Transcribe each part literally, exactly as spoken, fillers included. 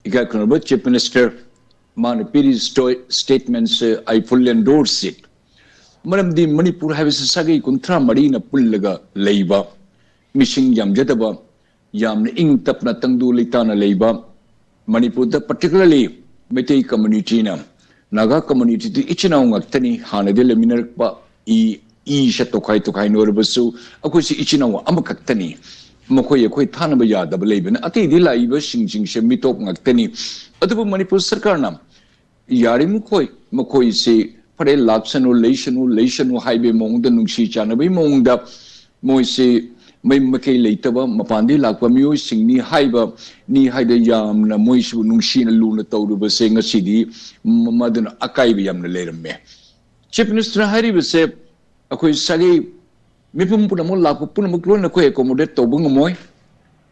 ꯏꯀꯥꯏ ꯈꯨꯝꯅꯔꯕ Chief Minister, ꯃꯥꯅ ꯄꯤꯔꯤ statement say I full endorse it. ꯃꯔꯝꯗꯤ ꯃꯅꯤꯄꯨꯔ ꯍꯥꯏꯕꯁꯤ ꯁꯥꯒꯩ ꯀꯨꯟꯊ꯭ꯔꯥ ꯃꯔꯤꯅ ꯄꯨꯜꯂꯒ ꯂꯩꯕ, ꯃꯤꯁꯤꯡ ꯌꯥꯝꯖꯗꯕ, ꯌꯥꯝꯅ ꯏꯪ ꯇꯞꯅ ꯇꯪꯗꯨ ꯂꯩꯇꯥꯅ ꯂꯩꯕ, ꯃꯅꯤꯄꯨꯔꯗ particularly ꯃꯩꯇꯩ community ꯅ, ꯅꯥꯒꯥ community ꯗꯤ ꯏꯆꯤꯟ ꯏꯅꯥꯎ ꯉꯥꯛꯇꯅꯤ, ꯍꯥꯟꯅꯗꯤ ꯂꯩꯃꯤꯟꯅꯔꯛꯄ, ꯏ ꯏꯁꯦ ꯇꯣꯈꯥꯏ ꯇꯣꯈꯥꯏ ꯅꯣꯏꯔꯕꯁꯨ ꯑꯩꯈꯣꯏꯁꯤ ꯏꯆꯤꯟ ꯏꯅꯥꯎ ꯑꯃꯈꯛꯇꯅꯤ꯫ ꯃꯈꯣꯏ ꯑꯩꯈꯣꯏ ꯊꯥꯅꯕ ꯌꯥꯗꯕ ꯂꯩꯕꯅ, ꯑꯇꯩꯗꯤ ꯂꯥꯛꯏꯕꯁꯤꯡꯁꯤꯡꯁꯦ ꯃꯤꯇꯣꯞ ꯉꯥꯛꯇꯅꯤ꯫ ꯑꯗꯨꯕꯨ ꯃꯅꯤꯄꯨꯔ ꯁꯔꯀꯥꯔꯅ ꯌꯥꯔꯤꯃꯈꯣꯏ ꯃꯈꯣꯏꯁꯤ ꯐꯔꯦ, ꯂꯥꯛꯁꯅꯨ, ꯂꯩꯁꯅꯨ, ꯂꯩꯁꯅꯨ ꯍꯥꯏꯕꯒꯤ ꯃꯑꯣꯡꯗ, ꯅꯨꯡꯁꯤ ꯆꯥꯟꯅꯕꯒꯤ ꯃꯑꯣꯡꯗ, ꯃꯣꯏꯁꯤ ꯃꯩ ꯃꯀꯩ ꯂꯩꯇꯕ ꯃꯄꯥꯟꯗꯒꯤ ꯂꯥꯛꯄ ꯃꯤꯑꯣꯏꯁꯤꯡꯅꯤ ꯍꯥꯏꯕ, ꯅꯤ ꯍꯥꯏꯗ ꯌꯥꯝꯅ ꯃꯣꯏꯁꯨ ꯅꯨꯡꯁꯤꯅ ꯂꯨꯅ ꯇꯧꯔꯨꯕꯁꯦ ꯉꯁꯤꯗꯤ ꯃ-, ꯃꯗꯨꯅ ꯑꯀꯥꯏꯕ ꯌꯥꯝꯅ ꯂꯩꯔꯝꯃꯦ꯫ Chief Minister ꯍꯥꯏꯔꯤꯕꯁꯦ ꯑꯩꯈꯣꯏ ꯁꯥꯒꯩ ꯃꯤꯄꯨꯝ ꯄꯨꯝꯅꯃꯛ, ꯂꯥꯛꯄ ꯄꯨꯝꯅꯃꯛ ꯂꯣꯏꯅ ꯑꯩꯈꯣꯏ accommodate ꯇꯧꯕ ꯉꯝꯃꯣꯏ꯫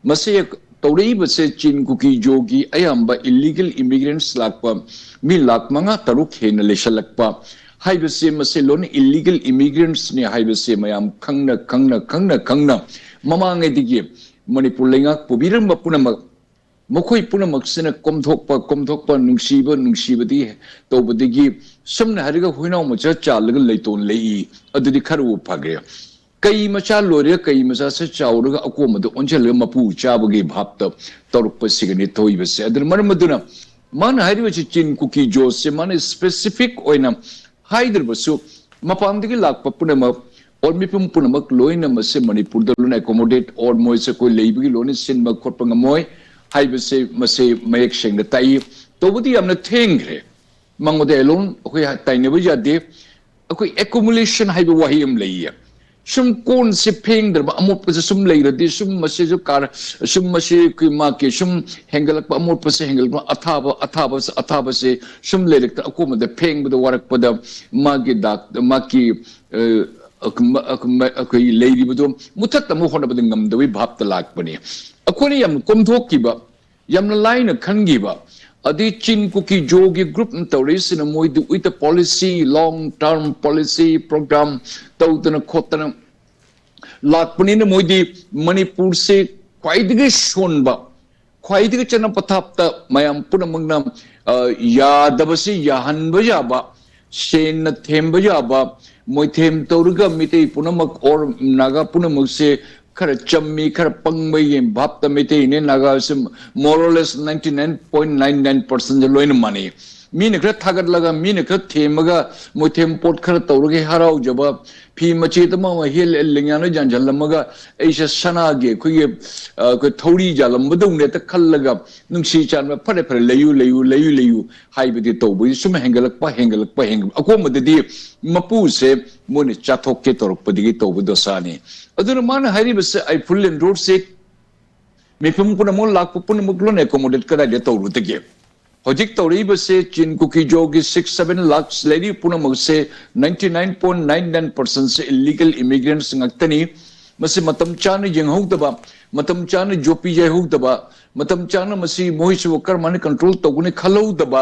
ꯃꯁꯤ ꯇꯧꯔꯛꯏꯕꯁꯦ ꯆꯤꯟ ꯀꯨꯀꯤ ꯖꯣꯒꯤ ꯑꯌꯥꯝꯕ illegal immigrants ꯂꯥꯛꯄ ꯃꯤ ꯂꯥꯈ ꯃꯉꯥ ꯇꯔꯨꯛ ꯍꯦꯟꯅ ꯂꯩꯁꯜꯂꯛꯄ ꯍꯥꯏꯕꯁꯦ, ꯃꯁꯤ ꯂꯣꯏꯅ illegal immigrants ꯅꯤ ꯍꯥꯏꯕꯁꯦ ꯃꯌꯥꯝ ꯈꯪꯅ, ꯈꯪꯅ, ꯈꯪꯅ, ꯈꯪꯅ ꯃꯃꯥꯡꯉꯩꯗꯒꯤ ꯃꯅꯤꯄꯨꯔ ꯂꯩꯉꯥꯛ ꯄꯨꯕꯤꯔꯝꯕ ꯄꯨꯝꯅꯃꯛ, ꯃꯈꯣꯏ ꯄꯨꯝꯅꯃꯛꯁꯤꯅ ꯀꯣꯝꯊꯣꯛꯄ, ꯀꯣꯝꯊꯣꯛꯄ, ꯅꯨꯡꯁꯤꯕ, ꯅꯨꯡꯁꯤꯕꯗꯤ ꯇꯧꯕꯗꯒꯤ, ꯁꯝꯅ ꯍꯥꯏꯔꯒ ꯍꯨꯏꯅꯥꯎ ꯃꯆꯥ ꯆꯥꯜꯂꯒ ꯂꯩꯇꯣꯟ ꯂꯩꯏ, ꯑꯗꯨꯗꯤ ꯈꯔꯕꯨ ꯐꯈ꯭ꯔꯦ꯫ ꯀꯩ ꯃꯆꯥ ꯂꯣꯏꯔꯒ, ꯀꯩ ꯃꯆꯥꯁꯦ ꯆꯥꯎꯔꯒ ꯑꯀꯣꯝꯕꯗ ꯑꯣꯟꯁꯤꯜꯂꯒ ꯃꯄꯨ ꯆꯥꯕꯒꯤ ꯚꯥꯞꯇ ꯇꯧꯔꯛꯄꯁꯤꯒꯅꯤ ꯊꯣꯛꯏꯕꯁꯦ꯫ ꯑꯗꯨꯅ ꯃꯔꯝ ꯑꯗꯨꯅ ꯃꯥꯅ ꯍꯥꯏꯔꯤꯕꯁꯤ ꯆꯤꯟ ꯀꯨꯀꯤ ꯖꯣꯁꯦ ꯃꯥꯅ specific ꯑꯣꯏꯅ ꯍꯥꯏꯗ꯭ꯔꯕꯁꯨ, ꯃꯄꯥꯟꯗꯒꯤ ꯂꯥꯛꯄ ꯄꯨꯝꯅꯃꯛ, or ꯃꯤꯄꯨꯝ ꯄꯨꯝꯅꯃꯛ ꯂꯣꯏꯅ ꯃꯁꯤ ꯃꯅꯤꯄꯨꯔꯗ ꯂꯣꯏꯅ accommodate, or ꯃꯣꯏꯁꯦ ꯑꯩꯈꯣꯏ ꯂꯩꯕꯒꯤ ꯂꯣꯏꯅ ꯁꯤꯟꯕ ꯈꯣꯠꯄ ꯉꯝꯃꯣꯏ ꯍꯥꯏꯕꯁꯦ ꯃꯁꯤ ꯃꯌꯦꯛ ꯁꯦꯡꯅ ꯇꯥꯛꯏ꯫ ꯇꯧꯕꯗꯤ ꯌꯥꯝꯅ ꯊꯦꯡꯈ꯭ꯔꯦ꯫ ꯃꯉꯣꯟꯗ alone ꯑꯩꯈꯣꯏ ꯇꯥꯏꯅꯕ ꯌꯥꯗꯦ꯫ ꯑꯩꯈꯣꯏ accumulation ꯍꯥꯏꯕ ꯋꯥꯍꯩ ꯑꯃ ꯂꯩꯌꯦ꯫ ꯁꯨꯝ ꯀꯣꯟꯁꯦ ꯐꯦꯡꯗ꯭ꯔꯕ ꯑꯃꯣꯠꯄꯁꯦ ꯁꯨꯝ ꯂꯩꯔꯗꯤ, ꯁꯨꯝ ꯃꯁꯤꯁꯨ ꯀꯥꯔ-, ꯁꯨꯝ ꯃꯁꯤ ꯑꯩꯈꯣꯏ ꯃꯥꯒꯤ ꯁꯨꯝ ꯍꯦꯟꯒꯠꯂꯛꯄ, ꯑꯃꯣꯠꯄꯁꯦ ꯍꯦꯟꯒꯠꯂꯛꯄ, ꯑꯊꯥꯕ, ꯑꯊꯥꯕ, ꯑꯊꯥꯕꯁꯦ ꯁꯨꯝ ꯂꯩꯔꯛꯇ ꯑꯀꯣꯝꯕꯗ ꯐꯦꯡꯕꯗ ꯋꯥꯔꯛꯄꯗ ꯃꯥꯒꯤ ꯗꯥꯛ-, ꯃꯥꯒꯤ, ꯑ, ꯑ, ꯃ-, ꯑ, ꯃ-, ꯑꯩꯈꯣꯏ ꯂꯩꯔꯤꯕꯗꯣ ꯃꯨꯊꯠꯅꯕ ꯍꯣꯠꯅꯕꯗ ꯉꯝꯗꯕꯒꯤ ꯚꯥꯞꯇ ꯂꯥꯛꯄꯅꯤ꯫ ꯑꯩꯈꯣꯏꯅ ꯌꯥꯝ ꯀꯣꯝꯊꯣꯛꯈꯤꯕ, ꯌꯥꯝꯅ ꯂꯥꯏꯅ ꯈꯟꯈꯤꯕ, ꯑꯗꯩ ꯆꯤꯟ ꯀꯨꯀꯤ ꯖꯣꯒꯤ group ꯅ ꯇꯧꯔꯛꯏꯁꯤꯅ ꯃꯣꯏꯗꯤ with a policy, long term policy program ꯇꯧꯗꯅ ꯈꯣꯠꯇꯅ ꯂꯥꯛꯄꯅꯤꯅ ꯃꯣꯏꯗꯤ ꯃꯅꯤꯄꯨꯔꯁꯦ ꯈ꯭ꯋꯥꯏꯗꯒꯤ ꯁꯣꯟꯕ, ꯈ꯭ꯋꯥꯏꯗꯒꯤ ꯆꯠꯅ ꯄꯊꯥꯞꯇ ꯃꯌꯥꯝ ꯄꯨꯝꯅꯃꯛꯅ, ꯑ, ꯌꯥꯗꯕꯁꯤ ꯌꯥꯍꯟꯕ ꯌꯥꯕ, ꯁꯦꯟꯅ ꯊꯦꯝꯕ ꯌꯥꯕ, ꯃꯣꯏꯊꯦꯝ ꯇꯧꯔꯒ ꯃꯤꯇꯩ ꯄꯨꯝꯅꯃꯛ or ꯅꯥꯒꯥ ꯄꯨꯝꯅꯃꯛꯁꯦ ꯈꯔ ꯆꯝꯃꯤ, ꯈꯔ ꯄꯪꯕꯒꯤ ꯚꯥꯞꯇ ꯃꯩꯇꯩꯅꯦ ꯅꯥꯒꯥꯁꯦ more or less ninety nine point nine nine percent ꯂꯣꯏꯅ ꯃꯥꯟꯅꯩ꯫ ꯃꯤꯅ ꯈꯔ ꯊꯥꯒꯠꯂꯒ, ꯃꯤꯅ ꯈꯔ ꯊꯦꯝꯃꯒ, ꯃꯣꯏꯊꯦꯝ ꯄꯣꯠ ꯈꯔ ꯇꯧꯔꯒ ꯍꯔꯥꯎꯖꯕ, ꯐꯤ ꯃꯆꯦꯠ ꯑꯃ ꯑꯃ ꯍꯦꯜ ꯂꯤꯡꯌꯥꯅ ꯌꯥꯟꯁꯤꯜꯂꯝꯃꯒ ꯑꯩꯁꯦ ꯁꯅꯥꯒꯤ ꯑꯩꯈꯣꯏꯒꯤ, ꯑ, ꯑꯩꯈꯣꯏ ꯊꯧꯔꯤ ꯌꯥꯜꯂꯝꯕꯗꯧꯅ ꯍꯦꯛꯇ ꯈꯜꯂꯒ ꯅꯨꯡꯁꯤ ꯆꯥꯟꯕ, "ꯐꯔꯦ, ꯐꯔꯦ, ꯂꯩꯌꯨ, ꯂꯩꯌꯨ, ꯂꯩꯌꯨ, ꯂꯩꯌꯨ" ꯍꯥꯏꯕꯗꯤ ꯇꯧꯕꯒꯤ ꯁꯨꯝ ꯍꯦꯟꯒꯠꯂꯛꯄ, ꯍꯦꯟꯒꯠꯂꯛꯄ, ꯍꯦꯟꯒꯠ-, ꯑꯀꯣꯟꯕꯗꯗꯤ ꯃꯄꯨꯁꯦ ꯃꯣꯏꯅ ꯆꯥꯊꯣꯛꯀꯦ ꯇꯧꯔꯛꯄꯗꯒꯤ ꯇꯧꯕ ꯗꯣꯁꯥꯅꯤ꯫ ꯑꯗꯨꯅ ꯃꯥꯅ ꯍꯥꯏꯔꯤꯕꯁꯦ, "I full endorse it." ꯃꯤꯄꯨꯝ ꯄꯨꯝꯅꯃꯛ, ꯂꯥꯛꯄ ꯄꯨꯝꯅꯃꯛ ꯂꯣꯏꯅ accommodate ꯀꯗꯥꯏꯗ ꯇꯧꯔꯨꯗꯒꯦ? ꯍꯧꯖꯤꯛ ꯇꯧꯔꯛꯏꯕꯁꯦ ꯆꯤꯟ ꯀꯨꯀꯤ ꯖꯣꯒꯤ six seven lakhs ꯂꯩꯔꯤꯕ ꯄꯨꯝꯅꯃꯛꯁꯦ ninety nine point nine nine percent ꯁꯦ illegal immigrants ꯉꯥꯛꯇꯅꯤ꯫ ꯃꯁꯤ ꯃꯇꯝ ꯆꯥꯅ ꯌꯦꯡꯍꯧꯗꯕ, ꯃꯇꯝ ꯆꯥꯅ ꯌꯣꯠꯄꯤ ꯌꯩꯍꯧꯗꯕ, ꯃꯇꯝ ꯆꯥꯅ ꯃꯁꯤ ꯃꯣꯏꯁꯤꯕꯨ ꯀꯔꯝꯍꯥꯏꯅ control ꯇꯧꯒꯅꯤ ꯈꯜꯍꯧꯗꯕ,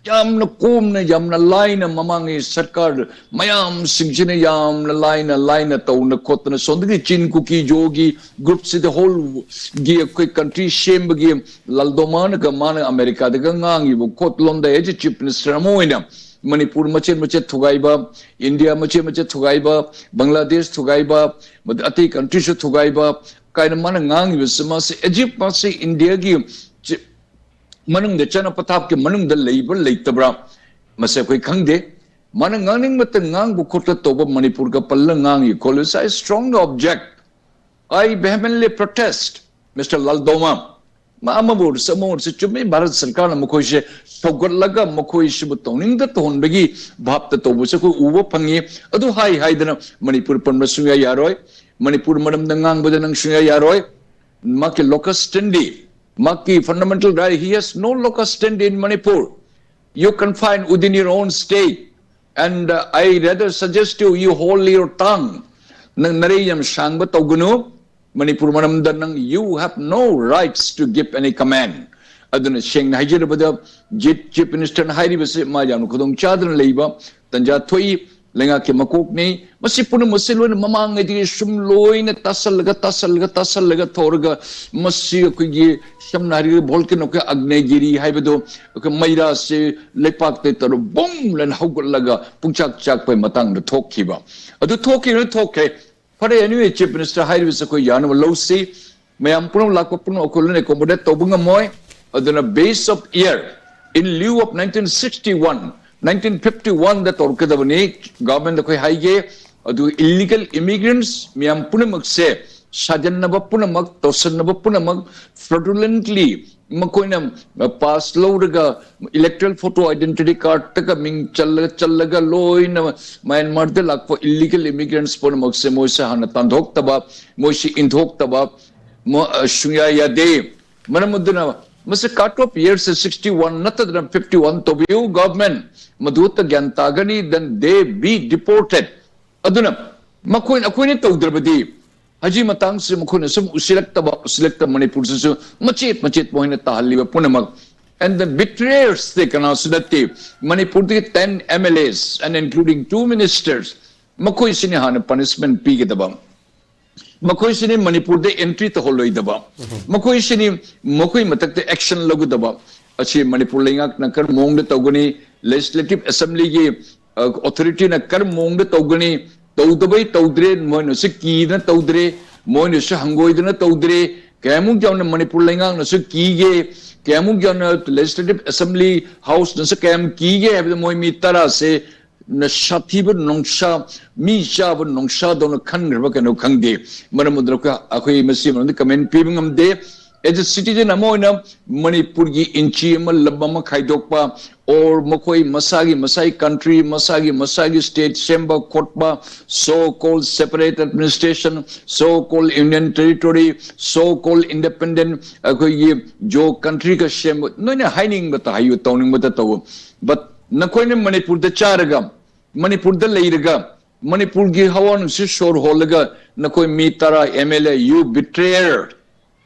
ꯌꯥꯝꯅ ꯀꯣꯝꯅ, ꯌꯥꯝꯅ ꯂꯥꯏꯅ ꯃꯃꯥꯡꯒꯤ ꯁꯔꯀꯥꯔ ꯃꯌꯥꯝꯁꯤꯡꯁꯤꯅ ꯌꯥꯝꯅ ꯂꯥꯏꯅ, ꯂꯥꯏꯅ ꯇꯧꯅ ꯈꯣꯠꯇꯅ ꯁꯣꯝꯗꯒꯤ ꯆꯤꯟ ꯀꯨꯀꯤ ꯖꯣꯒꯤ group ꯁꯤꯗ whole ꯒꯤ ꯑꯩꯈꯣꯏ country ꯁꯦꯝꯕꯒꯤ ꯂꯥꯜꯗꯣꯃꯥꯅꯒ ꯃꯥꯅ ꯑꯃꯦꯔꯤꯀꯥꯗꯒ ꯉꯥꯡꯉꯤꯕ ꯈꯣꯠꯂꯣꯝꯗ as a chief minister ꯑꯃ ꯑꯣꯏꯅ ꯃꯅꯤꯄꯨꯔ ꯃꯆꯦꯠ ꯃꯆꯦꯠ ꯊꯨꯒꯥꯏꯕ, ꯏꯟꯗꯤꯌꯥ ꯃꯆꯦꯠ ꯃꯆꯦꯠ ꯊꯨꯒꯥꯏꯕ, ꯕꯪꯒ꯭ꯂꯥꯗꯦꯁ ꯊꯨꯒꯥꯏꯕ, ꯃꯗ-, ꯑꯇꯩ country ꯁꯨ ꯊꯨꯒꯥꯏꯕ ꯀꯥꯏꯅ ꯃꯥꯅ ꯉꯥꯡꯉꯤꯕꯁꯤ, ꯃꯥꯁꯤ as if ꯃꯥꯁꯤ ꯏꯟꯗꯤꯌꯥꯒꯤ ꯆꯤ-, ꯃꯅꯨꯡꯗ, ꯆꯠꯅ ꯄꯊꯥꯞꯀꯤ ꯃꯅꯨꯡꯗ ꯂꯩꯕ꯭ꯔꯥ ꯂꯩꯇꯕ꯭ꯔꯥ, ꯃꯁꯤ ꯑꯩꯈꯣꯏ ꯈꯪꯗꯦ꯫ ꯃꯥꯅ ꯉꯥꯡꯅꯤꯡꯕꯇ ꯉꯥꯡꯕ ꯈꯣꯠꯄ ꯇꯧꯕ, ꯃꯅꯤꯄꯨꯔꯒ ꯄꯜꯂ ꯉꯥꯡꯉꯤ ꯈꯣꯠꯂꯤ꯫ So I strongly object, I vehemently protest, Mister ꯂꯥꯜꯗꯣꯃꯥ꯫ ꯃꯥ ꯑꯃꯕꯨ ꯑꯣꯏꯔꯁꯨ, ꯑꯃ ꯑꯣꯏꯔꯁꯨ, ꯆꯨꯝꯃꯤ, ꯚꯥꯔꯠ ꯁꯔꯀꯥꯔꯅ ꯃꯈꯣꯏꯁꯦ ꯁꯧꯒꯠꯂꯒ ꯃꯈꯣꯏꯁꯤꯕꯨ ꯇꯧꯅꯤꯡꯗ ꯇꯧꯍꯟꯕꯒꯤ ꯚꯥꯞꯇ ꯇꯧꯕꯁꯦ ꯑꯩꯈꯣꯏ ꯎꯕ ꯐꯪꯉꯤ꯫ ꯑꯗꯨ ꯍꯥꯏ ꯍꯥꯏꯗꯅ ꯃꯅꯤꯄꯨꯔ ꯄꯟꯕ ꯁꯨꯡꯌꯥ ꯌꯥꯔꯣꯏ, ꯃꯅꯤꯄꯨꯔ ꯃꯔꯝꯗ ꯉꯥꯡꯕꯗ ꯅꯪ ꯁꯨꯡꯌꯥ ꯌꯥꯔꯣꯏ꯫ ꯃꯍꯥꯛꯀꯤ locus standi, ꯃꯍꯥꯛꯀꯤ fundamental right, he has no locus standi in Manipur. You confined within your own state. And, uh, I rather suggest you, you hold your tongue. ꯅꯪ ꯅꯔꯩ ꯌꯥꯝ ꯁꯥꯡꯕ ꯇꯧꯒꯅꯨ꯫ ꯃꯅꯤꯄꯨꯔ ꯃꯔꯝꯗ ꯅꯪ, you have no rights to give any comment. ꯑꯗꯨꯅ ꯁꯦꯡꯅ ꯍꯥꯏꯖꯔꯕꯗ, ꯖꯤꯠ chief ꯃꯤꯅꯤꯁꯇꯔꯅ ꯍꯥꯏꯔꯤꯕꯁꯤ ꯃꯥ ꯌꯥꯝꯅ ꯈꯨꯗꯣꯡ ꯆꯥꯗꯅ ꯂꯩꯕ ꯇꯟꯖꯥ ꯊꯣꯛꯏ꯫ ꯂꯩꯉꯥꯛꯀꯤ ꯃꯀꯣꯛꯅꯤ꯫ ꯃꯁꯤ ꯄꯨꯝꯅꯃꯛꯁꯦ ꯂꯣꯏꯅ ꯃꯃꯥꯡꯉꯩꯗꯒꯤ ꯁꯨꯝ ꯂꯣꯏꯅ ꯇꯥꯁꯜꯂꯒ, ꯇꯥꯁꯜꯂꯒ, ꯇꯥꯁꯜꯂꯒ ꯊꯣꯛꯑꯒ, ꯃꯁꯤ ꯑꯩꯈꯣꯏꯒꯤ, ꯁꯝꯅ ꯍꯥꯏꯔꯒ, ꯚꯣꯜꯀꯦꯅꯣ, ꯑꯩꯈꯣꯏ ꯑꯒꯅꯦꯒꯤꯔꯤ ꯍꯥꯏꯕꯗꯣ, ꯑꯩꯈꯣꯏ ꯃꯩꯔꯥꯁꯦ ꯂꯩꯄꯥꯛꯇ ꯇꯧꯔ ꯕꯨꯝ ꯂꯅ ꯍꯧꯒꯠꯂꯒ ꯄꯨꯡꯆꯥꯛ ꯆꯥꯛꯄꯒꯤ ꯃꯇꯥꯡꯗ ꯊꯣꯛꯈꯤꯕ꯫ ꯑꯗꯨ ꯊꯣꯛꯈꯤꯕꯅ ꯊꯣꯛꯈ꯭ꯔꯦ꯫ ꯐꯔꯦ, anyway, Chief Minister ꯍꯥꯏꯔꯤꯕꯁꯦ ꯑꯩꯈꯣꯏ ꯌꯥꯅꯕ ꯂꯧꯁꯤ꯫ ꯃꯌꯥꯝ ꯄꯨꯝꯅꯃꯛ, ꯂꯥꯛꯄ ꯄꯨꯝꯅꯃꯛ ꯑꯩꯈꯣꯏ ꯂꯣꯏꯅ accommodate ꯇꯧꯕ ꯉꯝꯃꯣꯏ꯫ ꯑꯗꯨꯅ base of year, in lieu of nineteen sixty-one, nineteen fifty-one the ꯇꯧꯔꯛꯀꯗꯕꯅꯤ꯫ Government ꯑꯩꯈꯣꯏ ꯍꯥꯏꯒꯦ, ꯑꯗꯨ illegal immigrants ꯃꯌꯥꯝ ꯄꯨꯝꯅꯃꯛꯁꯦ, ꯁꯥꯖꯟꯅꯕ ꯄꯨꯝꯅꯃꯛ, ꯇꯧꯁꯟꯅꯕ ꯄꯨꯝꯅꯃꯛ, fraudulently ꯃꯈꯣꯏꯅ ꯄꯥꯁ ꯂꯧꯔꯒ, electoral photo, identity card ꯇꯒ ꯃꯤꯡ ꯆꯜꯂꯒ, ꯆꯜꯂꯒ ꯂꯣꯏꯅ ꯃ꯭ꯌꯥꯟꯃꯥꯔꯗ ꯂꯥꯛꯄ illegal immigrants ꯄꯨꯝꯅꯃꯛꯁꯦ ꯃꯣꯏꯁꯦ ꯍꯥꯟꯅ ꯇꯥꯟꯊꯣꯛꯇꯕ, ꯃꯣꯏꯁꯤ ꯏꯟꯊꯣꯛꯇꯕ, ꯃꯣ-, ꯑ, ꯁꯨꯡꯌꯥ ꯌꯥꯗꯦ꯫ ꯃꯔꯝ ꯑꯗꯨꯅ ꯃꯁꯤ cut off year ꯁꯦ sixty-one ꯅꯠꯇꯗꯅ fifty-one ꯇꯧꯕꯤꯌꯨ꯫ Government ꯃꯗꯨꯇ ꯒ꯭ꯌꯥꯟ ꯇꯥꯒꯅꯤ, then they be deported꯫ ꯑꯗꯨꯅ ꯃꯈꯣꯏꯅ, ꯑꯩꯈꯣꯏꯅ ꯇꯧꯗ꯭ꯔꯕꯗꯤ, ꯍꯧꯖꯤꯛ ꯃꯇꯥꯡꯁꯤ ꯃꯈꯣꯏꯅ ꯁꯨꯝ ꯎꯁꯤꯜꯂꯛꯇꯕ, ꯎꯁꯤꯜꯂꯛꯇꯕ, ꯃꯅꯤꯄꯨꯔꯁꯤꯁꯨ ꯃꯆꯦꯠ ꯃꯆꯦꯠ ꯃꯈꯣꯏꯅ ꯇꯥꯍꯜꯂꯤꯕ ꯄꯨꯝꯅꯃꯛ, and the betrayers ꯁꯦ ꯀꯅꯥꯁꯨ ꯅꯠꯇꯦ꯫ ꯃꯅꯤꯄꯨꯔꯗꯒꯤ ten M L As and including two ministers, ꯃꯈꯣꯏꯁꯤꯅꯤ ꯍꯥꯟꯅ punishment ꯄꯤꯒꯗꯕ, ꯃꯈꯣꯏꯁꯤꯅꯤ ꯃꯅꯤꯄꯨꯔꯗ entry ꯇꯧꯍꯜꯂꯣꯏꯗꯕ, ꯃꯈꯣꯏꯁꯤꯅꯤ ꯃꯈꯣꯏ ꯃꯊꯛꯇ action ꯂꯧꯒꯗꯕ꯫ ꯑꯁꯤ ꯃꯅꯤꯄꯨꯔ ꯂꯩꯉꯥꯛꯅ ꯀꯔꯝꯕ ꯃꯑꯣꯡꯗ ꯇꯧꯒꯅꯤ? Legislative Assembly ꯒꯤ, ꯑ, authority ꯅ ꯀꯔꯝꯕ ꯃꯑꯣꯡꯗ ꯇꯧꯒꯅꯤ? ꯇꯧꯗꯕꯩ ꯇꯧꯗ꯭ꯔꯦ, ꯃꯣꯏꯅꯁꯨ ꯀꯤꯗꯅ ꯇꯧꯗ꯭ꯔꯦ, ꯃꯣꯏꯅꯁꯨ ꯍꯪꯒꯣꯏꯗꯅ ꯇꯧꯗ꯭ꯔꯦ꯫ ꯀꯌꯥꯃꯨꯛ ꯌꯥꯝꯅ ꯃꯅꯤꯄꯨꯔ ꯂꯩꯉꯥꯛꯅꯁꯨ ꯀꯤꯒꯦ, ꯀꯌꯥꯃꯨꯛ ꯌꯥꯝꯅ Legislative Assembly House ꯅꯁꯨ ꯀꯌꯥꯝ ꯀꯤꯒꯦ ꯍꯥꯏꯕꯗ, ꯃꯣꯏ ꯃꯤ ꯇꯔꯥꯁꯦ ꯅ ꯁꯥꯊꯤꯕ ꯅꯣꯡꯁꯥ, ꯃꯤ ꯆꯥꯕ ꯅꯣꯡꯁꯥꯗꯧꯅ ꯈꯟꯈ꯭ꯔꯕ ꯀꯩꯅꯣ ꯈꯪꯗꯦ꯫ ꯃꯔꯝ ꯑꯗꯨꯅ ꯑꯩꯈꯣꯏ, ꯑꯩꯈꯣꯏ ꯃꯁꯤ ꯃꯔꯝꯗ comment ꯄꯤꯕ ꯉꯝꯗꯦ꯫ As a citizen ꯑꯃ ꯑꯣꯏꯅ ꯃꯅꯤꯄꯨꯔꯒꯤ ꯏꯟꯆꯤ ꯑꯃ, ꯂꯝ ꯑꯃ ꯈꯥꯏꯗꯣꯛꯄ, or ꯃꯈꯣꯏ ꯃꯁꯥꯒꯤ, ꯃꯁꯥꯒꯤ country, ꯃꯁꯥꯒꯤ, ꯃꯁꯥꯒꯤ state ꯁꯦꯝꯕ ꯈꯣꯠꯄ, so called separate administration, so called union territory, so called independent, ꯑꯩꯈꯣꯏꯒꯤ ꯖꯣ country ꯒ ꯁꯦꯝꯕ, ꯅꯣꯏꯅ ꯍꯥꯏꯅꯤꯡꯕꯇ ꯍꯥꯏꯌꯨ, ꯇꯧꯅꯤꯡꯕꯇ ꯇꯧꯎ꯫ But ꯅꯈꯣꯏꯅ ꯃꯅꯤꯄꯨꯔꯗ ꯆꯥꯔꯒ, ꯃꯅꯤꯄꯨꯔꯗ ꯂꯩꯔꯒ, ꯃꯅꯤꯄꯨꯔꯒꯤ ꯍꯋꯥ ꯅꯨꯡꯁꯤꯠ ꯁꯣꯔ ꯍꯣꯜꯂꯒ, ꯅꯈꯣꯏ ꯃꯤ ꯇꯔꯥ M L A, you betrayer,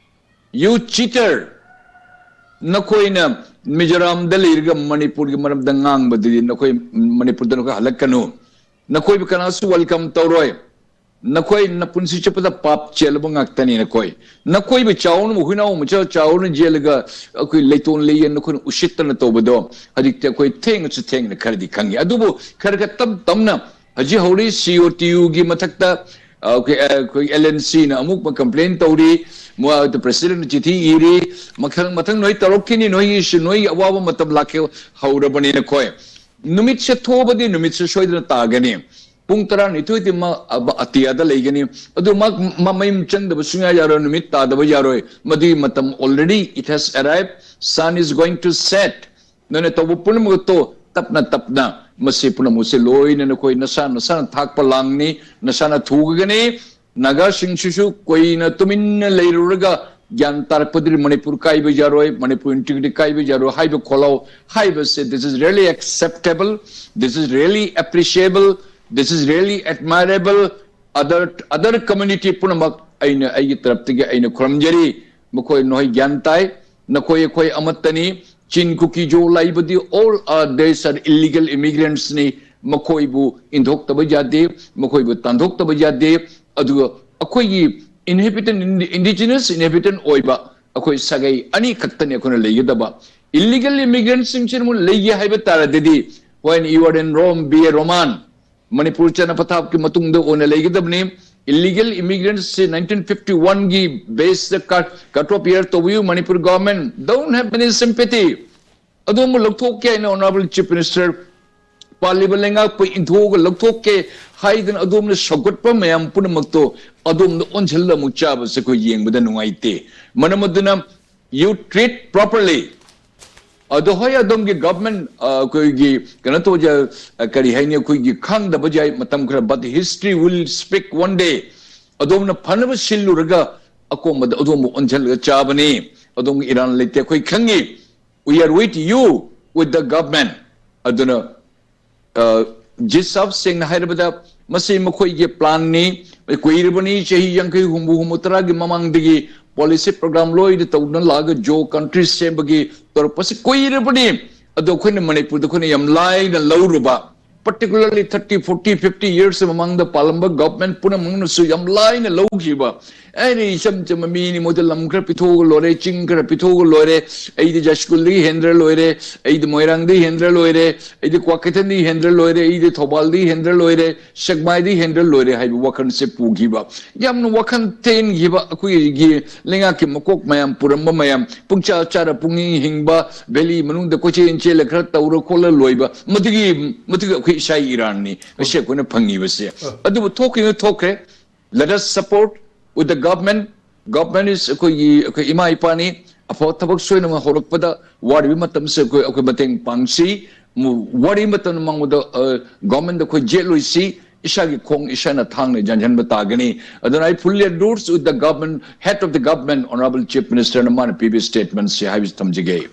you cheater, ꯅꯈꯣꯏꯅ ꯃꯤꯖꯣꯔꯥꯝꯗ ꯂꯩꯔꯒ ꯃꯅꯤꯄꯨꯔꯒꯤ ꯃꯔꯝꯗ ꯉꯥꯡꯕꯗꯨꯗꯤ, ꯅꯈꯣꯏ ꯃꯅꯤꯄꯨꯔꯗ ꯅꯈꯣꯏ ꯍꯜꯂꯛꯀꯅꯨ꯫ ꯅꯈꯣꯏꯕꯨ ꯀꯅꯥꯁꯨ welcome ꯇꯧꯔꯣꯏ꯫ ꯅꯈꯣꯏ ꯅꯄꯨꯟꯁꯤ ꯆꯨꯞꯄꯗ ꯄꯥꯞ ꯆꯦꯜꯂꯕ ꯉꯥꯛꯇꯅꯤ ꯅꯈꯣꯏ꯫ ꯅꯈꯣꯏꯕꯨ ꯆꯥꯎꯅ ꯍꯨꯏꯅꯥꯎ ꯃꯆꯥ ꯆꯥꯎꯅ ꯌꯦꯜꯂꯒ ꯑꯩꯈꯣꯏ ꯂꯩꯇꯣꯟ ꯂꯩꯌꯦꯟ ꯅꯈꯣꯏꯅ ꯎꯁꯤꯠꯇꯅ ꯇꯧꯕꯗꯣ ꯍꯧꯖꯤꯛꯇꯤ ꯑꯩꯈꯣꯏ ꯊꯦꯡꯅꯁꯨ ꯊꯦꯡꯅ ꯈꯔꯗꯤ ꯈꯪꯉꯤ꯫ ꯑꯗꯨꯕꯨ ꯈꯔ ꯈꯔ ꯇꯞ ꯇꯞꯅ ꯍꯧꯖꯤꯛ ꯍꯧꯔꯤ ꯁꯤ ꯑꯣ ꯇꯤ ꯌꯨꯒꯤ ꯃꯊꯛꯇ, ꯑ, ꯑꯩꯈꯣꯏ, ꯑ, ꯑꯩꯈꯣꯏ ꯑꯦꯜ ꯑꯦꯟ ꯁꯤꯅ ꯑꯃꯨꯛ complain ꯇꯧꯔꯤ, ꯃꯣꯏ president ꯆꯤꯊꯤ ꯏꯔꯤ, ꯃꯊꯪ, ꯃꯊꯪ ꯅꯣꯏ ꯇꯧꯔꯛꯈꯤꯅꯤ, ꯅꯣꯏꯒꯤꯁꯨ, ꯅꯣꯏꯒꯤ ꯑꯋꯥꯕ ꯃꯇꯝ ꯂꯥꯛꯀꯦ ꯍꯧꯔꯕꯅꯤ ꯅꯈꯣꯏ꯫ ꯅꯨꯃꯤꯠꯁꯦ ꯊꯣꯛꯑꯕꯗꯤ ꯅꯨꯃꯤꯠꯁꯦ ꯁꯣꯏꯗꯅ ꯇꯥꯒꯅꯤ꯫ ꯄꯨꯡ ꯇꯔꯥꯅꯤꯊꯣꯏꯗꯤ ꯃꯥ ꯑꯕ-, ꯑꯇꯤꯌꯥꯗ ꯂꯩꯒꯅꯤ꯫ ꯑꯗꯨ ꯃꯥ, ꯃꯥ ꯃꯌꯨꯝ ꯆꯪꯗꯕ ꯁꯨꯡꯌꯥ ꯌꯥꯔꯣꯏ, ꯅꯨꯃꯤꯠ ꯇꯥꯗꯕ ꯌꯥꯔꯣꯏ꯫ ꯃꯗꯨꯒꯤ ꯃꯇꯝ already it has arrived, sun is going to set꯫ ꯅꯣꯏꯅ ꯇꯧꯕ ꯄꯨꯝꯅꯃꯛꯇꯣ ꯇꯞꯅ ꯇꯞꯅ ꯃꯁꯤ ꯄꯨꯝꯅꯃꯛꯁꯦ ꯂꯣꯏꯅ ꯅꯈꯣꯏ ꯅꯁꯥ ꯅꯁꯥꯅ ꯊꯥꯛꯄ ꯂꯥꯡꯅꯤ, ꯅꯁꯥꯅ ꯊꯨꯒꯅꯤ꯫ ꯅꯥꯒꯥꯁꯤꯡꯁꯤꯁꯨ ꯀꯨꯏꯅ ꯇꯨꯃꯤꯟꯅ ꯂꯩꯔꯨꯔꯒ ꯒ꯭ꯌꯥꯟ ꯇꯥꯔꯛꯄꯗꯗꯤ ꯃꯅꯤꯄꯨꯔ ꯀꯥꯏꯕ ꯌꯥꯔꯣꯏ, ꯃꯅꯤꯄꯨꯔ integrity ꯀꯥꯏꯕ ꯌꯥꯔꯣꯏ ꯍꯥꯏꯕ ꯈꯣꯜꯂꯥꯎ ꯍꯥꯏꯕꯁꯦ, this is really acceptable, this is really appreciable, this is really admirable. Other, other community ꯄꯨꯝꯅꯃꯛ ꯑꯩꯅ ꯑꯩꯒꯤ ꯇꯔꯞꯇꯒꯤ ꯑꯩꯅ ꯈꯨꯔꯨꯝꯖꯔꯤ꯫ ꯃꯈꯣꯏ ꯅꯈꯣꯏ ꯒ꯭ꯌꯥꯟ ꯇꯥꯏ, ꯅꯈꯣꯏ ꯑꯩꯈꯣꯏ ꯑꯃꯠꯇꯅꯤ꯫ ꯆꯤꯟ ꯀꯨꯀꯤ ꯖꯣ ꯂꯩꯕꯗꯤ all are, these are illegal immigrants ꯅꯤ꯫ ꯃꯈꯣꯏꯕꯨ ꯏꯟꯊꯣꯛꯇꯕ ꯌꯥꯗꯦ, ꯃꯈꯣꯏꯕꯨ ꯇꯥꯟꯊꯣꯛꯇꯕ ꯌꯥꯗꯦ꯫ ꯑꯗꯨꯒ ꯑꯩꯈꯣꯏꯒꯤ inhabitant, indigenous inhabitant ꯑꯣꯏꯕ ꯑꯩꯈꯣꯏ ꯁꯥꯒꯩ ꯑꯅꯤ ꯈꯛꯇꯅꯤ ꯑꯩꯈꯣꯏꯅ ꯂꯩꯒꯗꯕ꯫ Illegal immigrant ꯁꯤꯡꯁꯤꯅ ꯑꯃꯨꯛ ꯂꯩꯒꯦ ꯍꯥꯏꯕ ꯇꯥꯔꯗꯤ, when you are in Rome, be a Roman, Manipur ꯆꯠꯅ ꯄꯊꯥꯞꯀꯤ ꯃꯇꯨꯡꯗ ꯑꯣꯏꯅ ꯂꯩꯒꯗꯕꯅꯤ꯫ Illegal immigrants ꯁꯤ nineteen fifty one ꯒꯤ base ꯗ cut, cut off year ꯇꯧꯕꯤꯌꯨ꯫ Manipur government don't have any sympathy꯫ ꯑꯗꯣꯝꯕꯨ ꯂꯧꯊꯣꯛꯀꯦ ꯍꯥꯏꯅ Honourable Chief Minister ꯄꯥꯜꯂꯤꯕ ꯂꯩꯉꯥꯛꯄꯨ ꯏꯟꯊꯣꯛꯑꯒ ꯂꯧꯊꯣꯛꯀꯦ ꯍꯥꯏꯗꯅ ꯑꯗꯣꯝꯅ ꯁꯧꯒꯠꯄ ꯃꯌꯥꯝ ꯄꯨꯝꯅꯃꯛꯇꯣ ꯑꯗꯣꯝꯗ ꯑꯣꯟꯁꯤꯜꯂ ꯑꯃꯨꯛ ꯆꯥꯕꯁꯦ ꯑꯩꯈꯣꯏ ꯌꯦꯡꯕꯗ ꯅꯨꯡꯉꯥꯏꯇꯦ꯫ ꯃꯔꯝ ꯑꯗꯨꯅ you treat properly꯫ ꯑꯗꯣ ꯍꯣꯏ, ꯑꯗꯣꯝꯒꯤ government, ꯑ, ꯑꯩꯈꯣꯏꯒꯤ ꯀꯩꯅꯣ ꯇꯧꯖ-, ꯑ, ꯀꯔꯤ ꯍꯥꯏꯅꯤ, ꯑꯩꯈꯣꯏꯒꯤ ꯈꯪꯗꯕ ꯌꯥꯏ ꯃꯇꯝ ꯈꯔ, but history will speak one day꯫ ꯑꯗꯣꯝꯅ ꯐꯅꯕ ꯁꯤꯜꯂꯨꯔꯒ ꯑꯀꯣꯝꯕꯗ ꯑꯗꯣꯝꯕꯨ ꯑꯣꯟꯁꯤꯜꯂꯒ ꯆꯥꯕꯅꯤ꯫ ꯑꯗꯣꯝꯒꯤ ꯏꯔꯥꯟ ꯂꯩꯇꯦ, ꯑꯩꯈꯣꯏ ꯈꯪꯉꯤ꯫ We are with you, with the government꯫ ꯑꯗꯨꯅ, ꯑ, ꯖꯤꯁꯥꯞ ꯁꯦꯡꯅ ꯍꯥꯏꯔꯕꯗ ꯃꯁꯤ ꯃꯈꯣꯏꯒꯤ plan ꯅꯤ꯫ ꯀꯨꯏꯔꯕꯅꯤ, ꯆꯍꯤ ꯌꯥꯡꯈꯩ, ꯍꯨꯝꯐꯨ, ꯍꯨꯝꯐꯨ ꯇꯔꯥꯒꯤ ꯃꯃꯥꯡꯗꯒꯤ policy program ꯂꯣꯏꯅ ꯇꯧꯗꯨꯅ ꯂꯥꯛꯑꯒ ꯖꯣ country ꯁꯦꯝꯕꯒꯤ ꯇꯧꯔꯛꯄꯁꯤ ꯀꯨꯏꯔꯕꯅꯤ꯫ ꯑꯗꯣ ꯑꯩꯈꯣꯏꯅ ꯃꯅꯤꯄꯨꯔꯗ ꯑꯩꯈꯣꯏꯅ ꯌꯥꯝ ꯂꯥꯏꯅ ꯂꯧꯔꯨꯕ, particularly thirty, forty, fifty years ꯃꯃꯥꯡꯗ ꯄꯥꯜꯂꯝꯕ government ꯄꯨꯝꯅꯃꯛꯅꯁꯨ ꯌꯥꯝ ꯂꯥꯏꯅ ꯂꯧꯈꯤꯕ, ꯑꯩꯅ ꯏꯆꯝ ꯆꯝꯕ ꯃꯤꯅꯤ, ꯃꯣꯏꯗ ꯂꯝ ꯈꯔ ꯄꯤꯊꯣꯛꯑꯒ ꯂꯣꯏꯔꯦ, ꯆꯤꯡ ꯈꯔ ꯄꯤꯊꯣꯛꯑꯒ ꯂꯣꯏꯔꯦ, ꯑꯩꯗꯤ ꯖꯥꯏꯁ꯭ꯀꯨꯜꯗꯒꯤ ꯍꯦꯟꯗ꯭ꯔ ꯂꯣꯏꯔꯦ, ꯑꯩꯗꯤ ꯃꯣꯏꯔꯥꯡꯗꯒꯤ ꯍꯦꯟꯗ꯭ꯔ ꯂꯣꯏꯔꯦ, ꯑꯩꯗꯤ ꯀ꯭ꯋꯥꯀꯩꯊꯦꯜꯗꯒꯤ ꯍꯦꯟꯗ꯭ꯔ ꯂꯣꯏꯔꯦ, ꯑꯩꯗꯤ ꯊꯧꯕꯥꯜꯗꯒꯤ ꯍꯦꯟꯗ꯭ꯔ ꯂꯣꯏꯔꯦ, ꯁꯦꯛꯃꯥꯏꯗꯒꯤ ꯍꯦꯟꯗ꯭ꯔ ꯂꯣꯏꯔꯦ ꯍꯥꯏꯕ ꯋꯥꯈꯜꯁꯦ ꯄꯨꯈꯤꯕ꯫ ꯌꯥꯝꯅ ꯋꯥꯈꯜ ꯇꯦꯟꯈꯤꯕ ꯑꯩꯈꯣꯏꯒꯤ ꯂꯩꯉꯥꯛꯀꯤ ꯃꯀꯣꯛ ꯃꯌꯥꯝ ꯄꯨꯔꯝꯕ ꯃꯌꯥꯝ, ꯄꯨꯡꯆꯥ ꯆꯥꯔ ꯄꯨꯡꯍꯤꯡ ꯍꯤꯡꯕ, valley ꯃꯅꯨꯡꯗ ꯀꯣꯏꯆꯦꯟ ꯆꯦꯜꯂ ꯈꯔ ꯇꯧꯔ ꯈꯣꯠꯂ ꯂꯣꯏꯕ, ꯃꯗꯨꯒꯤ, ꯃꯗꯨꯒꯤ ꯑꯩꯈꯣꯏ ꯏꯁꯥꯒꯤ ꯏꯔꯥꯟꯅꯤ ꯉꯁꯤ ꯑꯩꯈꯣꯏꯅ ꯐꯪꯉꯤꯕꯁꯦ꯫ ꯑꯗꯨꯕꯨ ꯊꯣꯛꯈꯤꯕ ꯊꯣꯛꯈ꯭ꯔꯦ꯫ Let us support with the government. Government is ꯑꯩꯈꯣꯏꯒꯤ, ꯑꯩꯈꯣꯏ ꯏꯃꯥ ꯏꯄꯥꯅꯤ꯫ ꯑꯐꯕ ꯊꯕꯛ ꯁꯣꯏꯗꯅ ꯍꯧꯔꯛꯄꯗ ꯋꯥꯔꯤꯕ ꯃꯇꯝꯁꯦ ꯑꯩꯈꯣꯏ, ꯑꯩꯈꯣꯏ ꯃꯇꯦꯡ ꯄꯥꯡꯁꯤ꯫ ꯃꯨ-, ꯋꯥꯔꯤꯕ ꯃꯇꯝꯗ ꯃꯉꯣꯟꯗ, ꯑ, government ꯑꯩꯈꯣꯏ ꯌꯦꯠꯂꯣꯏꯁꯤ꯫ ꯏꯁꯥꯒꯤ ꯈꯣꯡ ꯏꯁꯥꯅ ꯊꯥꯡꯅ ꯌꯥꯟꯁꯤꯟꯕ ꯇꯥꯒꯅꯤ꯫ ꯑꯗꯨꯅ I fully endorse with the government, head of the government, Honorable Chief Minister ꯅ ꯃꯥꯅ ꯄꯤꯕ statement ꯁꯦ ꯍꯥꯏꯕꯁꯤ ꯊꯝꯖꯒꯦ꯫